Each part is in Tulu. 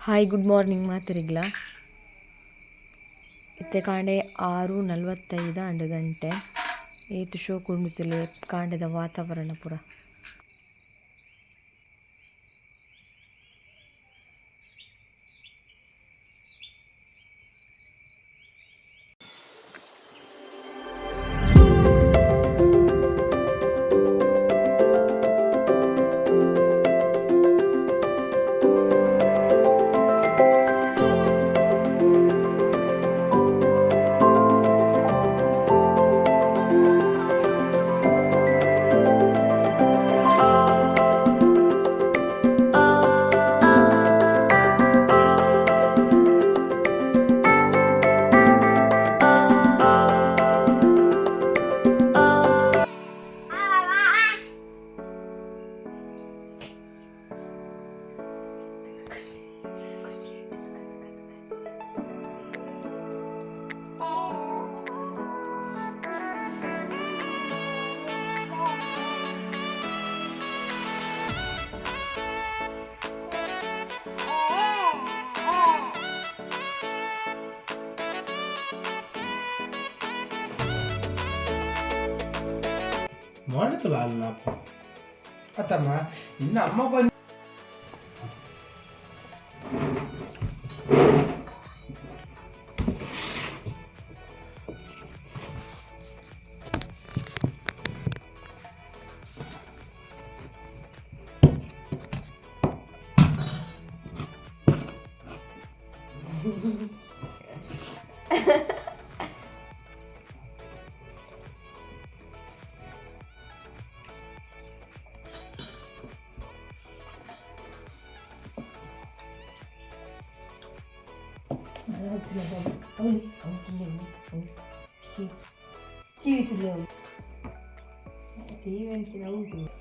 Hi, good morning ಮಾತೆರಿಗ್ಲ. ಇತ್ತೆ ಕಾಂಡೆ 6:45 ಅಂಡ್ ಗಂಟೆ. ಏತ್ ಶೋಕು ಉಂಡು ಕಾಂಡೆದ ವಾತಾವರಣ ಪೂರ. ಮೋಡತಲ್ಲ ಅಲ್ಲ ಅತ್ತಮ್ಮ ಇನ್ನು ಅಮ್ಮ ಬಂದು.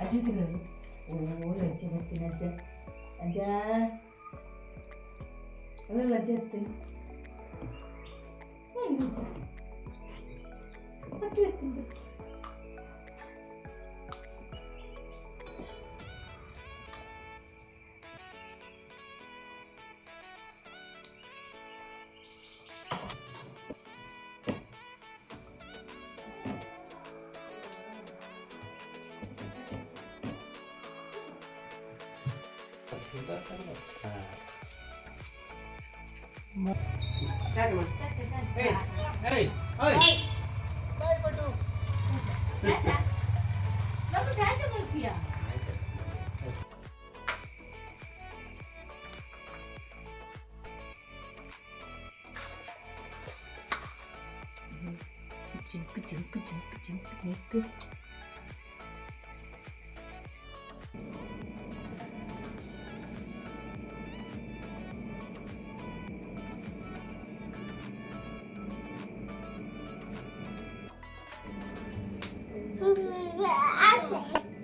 ಅಜ್ಜ ಬರ್ತೀನಿ ಅಜ್ಜ, ಅಜ್ಜ ಅಲ್ಲ, ಅಜ್ಜ ಇರ್ತೀನಿ. ಪಟ್ಟು ಎತ್ತೀನಿ. Hey, hey. ಚಿಂಕು ಚಿಂಕು ಚಿಂಕು ಚಿಂಕು ಚಿಂಕು.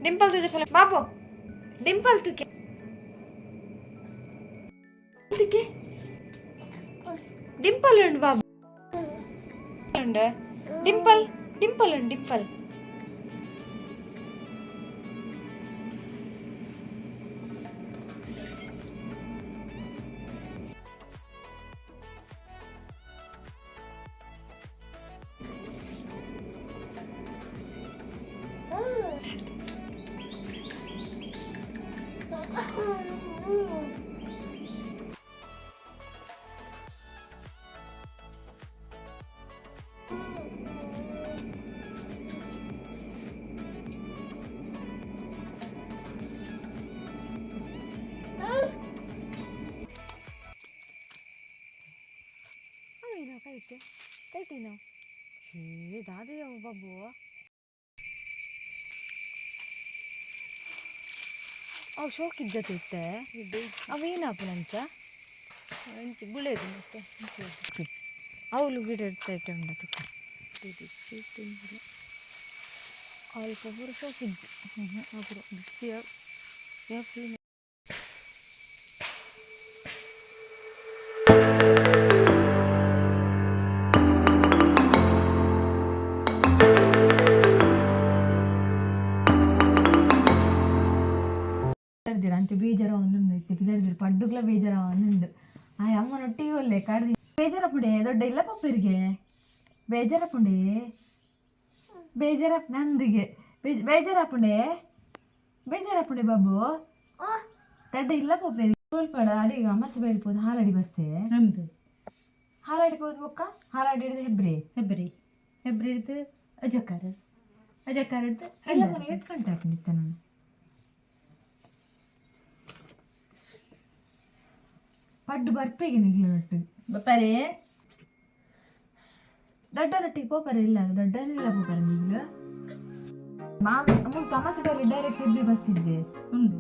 ಡಿಂಪಲ್ ತುಜೆ ಫಲ ಬಾಬು, ಡಿಂಪಲ್ ತುಕೆ ತುಕೆ ಡಿಂಪಲ್ ಉಂಡು ಬಾಬು ಉಂಡು. ಡಿಂಪಲ್, ಡಿಂಪಲ್ ಉಂಡು, ಡಿಂಪಲ್. ಅವೇನೋ ಕೈಟ್ ಕೈಟೇನೋ? ಹೇ, ದಾದೆಯೋ ಬಾಬು? ಅವು ಶೋಕಿದ್ದತೆ ಇತ್ತೆ. ಅವೇನಾಪುನಂಚ? ಅಂಚ ಬುಳೆದು ಮತ್ತೆ. ಅವ್ಲು ಗಿಡ ಇರ್ತೈತೆ ಉಂಡ ತುಕ. ಅಲ್ಪ ಪೂರ ಶೋಕಿದ್ದು. ಅಪುರ ಬಿಸಿ. ಪಿದರ್ದಿರ ಅಂಚ ಬೇಜಾರ ಒಂದು ಇತ್ತೆ ಪಿದರ್ದಿರ ಪಡ್ಡು. ಪಡ್ಡುಗ್ಲ ಬೇಜಾರ ಉಂಡು. ಆ ಅಮ್ಮನೊಟ್ಟಿಗೆ ಒಲ್ಲೆ ಕಾಡ್ದಿ ಬೇಜಾರಪ್ಪುಂಡೆ. ದೊಡ್ಡ ಇಲ್ಲ ಪಪ್ಪರಿಗೆ ಬೇಜಾರಪ್ಪುಂಡೆ. ಬೇಜಾರಪ್ಪ ನಂದಿಗೆ ಬೇಜಾರಪ್ಪುಂಡೆ, ಬೇಜಾರಪ್ಪುಂಡೆ ಬಾಬು. ದಡ್ಡ ಇಲ್ಲ ಪಪ್ಪೇರಿಗೆ ತೋಳ್ಪಾಡ. ಅಡಿಗೆ ಅಮಾಸೆ ಬೈಲ್ಪೋದು ಹಾಲಡಿ ಬಸ್ಸೆ. ನಮ್ದು. ಹಾಲಾಡಿ ಪೋದು ಬೊಕ್ಕ ಹಾಲಾಡಿ ಹಿಡಿದು ಹೆಬ್ರಿ. ಹೆಬ್ರಿ, ಹೆಬ್ರಿ ಹಿಡ್ದು ಅಜಕಾರ, ಅಜಕಾರ ಹಿಡ್ದು. ಇಲ್ಲ, ಮನೆ ಎತ್ಕೊಂಡೆ ಹಾಕೊಂಡಿತ್ತ ನಾನು. ಪಡ್ಡು ಬರ್ಪೇಗೆ ನಿಗ್ಲು ಒಟ್ಟು. ಬಪ್ಪಾರೇ. ದೊಡ್ಡ ರೊಟ್ಟಿಗೆ ಪೋಪರ ಇಲ್ಲ, ದೊಡ್ಡನಿಲ್ಲ ಪೋಪರ ನಿಗ್ಲು. ಮಾಮ ತಮಾಸೆ ಬೈಲಿ ಡೈರೆಕ್ಟ್ ಹೆಬ್ರಿ ಬಸ್ ಇದ್ದೆ. ಉಂಡು.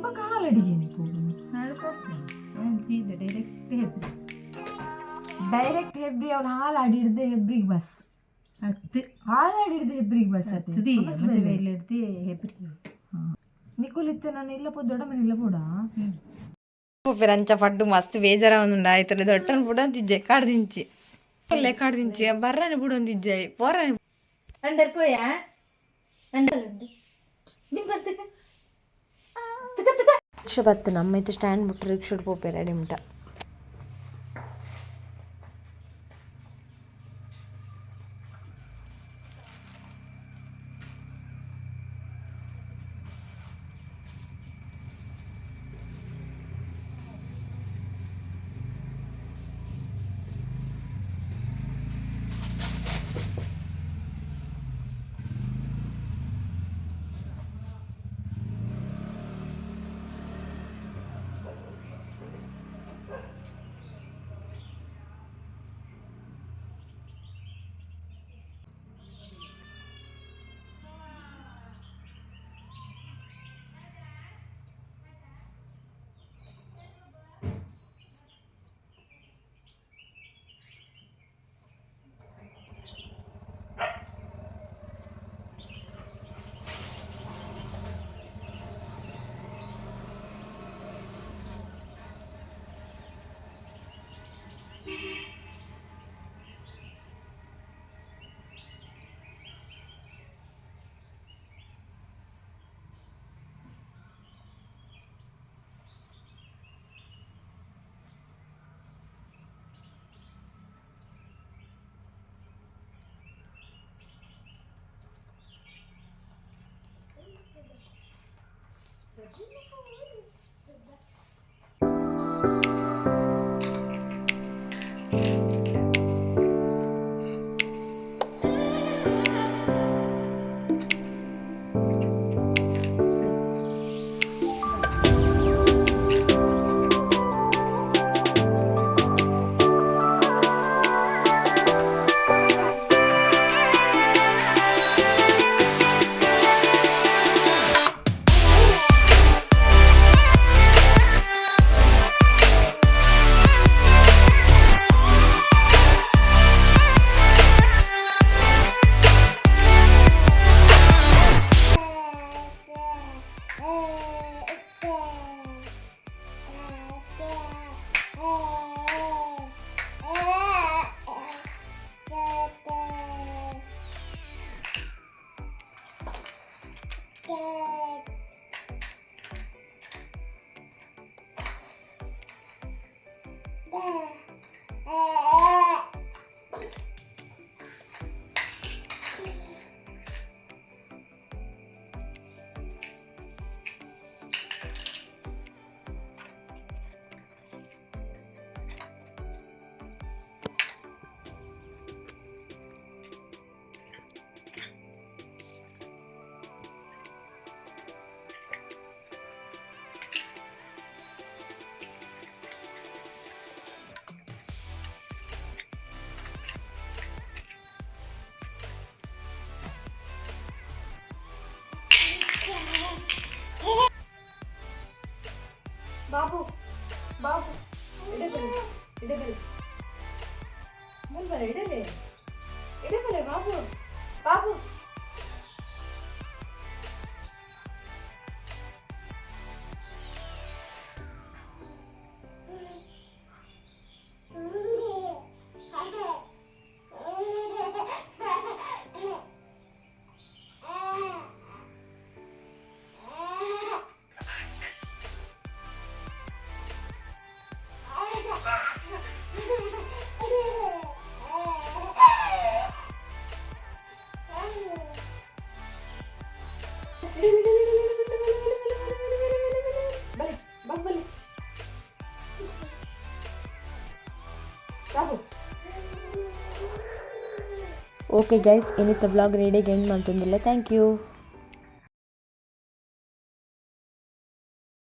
ಬೊಕ್ಕ ಹಾಲಡಿಗೆ ಏನಕ್ಕೆ ಹೋಗುದು? ಹಾಲು ಕೊಡ್ತೇನೆ ಸೀದಾ ಡೈರೆಕ್ಟ್ ಹೆಬ್ರಿ. ಡೈರೆಕ್ಟ್ ಹೆಬ್ರಿ. ಅವ್ನು ಹಾಲಾಡಿ ಹಿಡ್ದೆ ಹೆಬ್ರಿಗೆ ಬಸ್. ಹತ್ತು. ಹಾಲಾಡಿ ಹಿಡ್ದು ಹೆಬ್ರಿಗೆ ಬಸ್. ಹತ್ತದಿ ಅಮಾಸೆ ಬೈಲಿ ಹಿಡ್ದು ಹೆಬ್ರಿ. ನಿಕುಲ್ ಇತ್ತು ನಾನು ಇಲ್ಲ ಪೋ, ದೊಡ್ಡ ಮನೆ ಇಲ್ಲ ಪೋಡ. ಅಂಚ ಪಡ್ಡು ಮಸ್ತ್ ಬೇಜಾರ ಒಂದುಂಡು ಆಯ್ತಲ್ಲ. ದೊಟ್ಟನ್ ಬುಡಂತಿಜ್ಜೆ ಕಾಡ್ದಿಂಚಿ ಅಲ್ಲೇ ಕಾಡ್ದಿಂಚಿ ಬರ್ರನೆ ಬುಡೊಂದಿಜ್ಜೆ ಪೋರನೆ. ಅಂಡರ್ ಪೋಯ. ರಿಕ್ಷಾ ಬತ್ತು ನಮ್ಮ ಇತ್ತು ಸ್ಟ್ಯಾಂಡ್ ಬಿಟ್ಟು ರಿಕ್ಷಾ ಪೋಪೇರು ಅಡಿಮುಟ. ಬಾಬು, ಬಾಬು, ಇಡೆ ಬಲೆ, ಇಡೆ ಬಲೆ, ಮುನ್ ಬಲೆ, ಇಡಲೆ, ಇಡೆ ಬಲೆ, ಬಾಬು, ಬಾಬು. ಬಾಬು. ಓಕೆ ಗೈಸ್, ಇನ್ನಿತ್ತ ವ್ಲಾಗ್ ರೆಡಿಗೆ ಎಂಡ್ ಮಲ್ತೊಂದುಲ್ಲೆ. Thank you.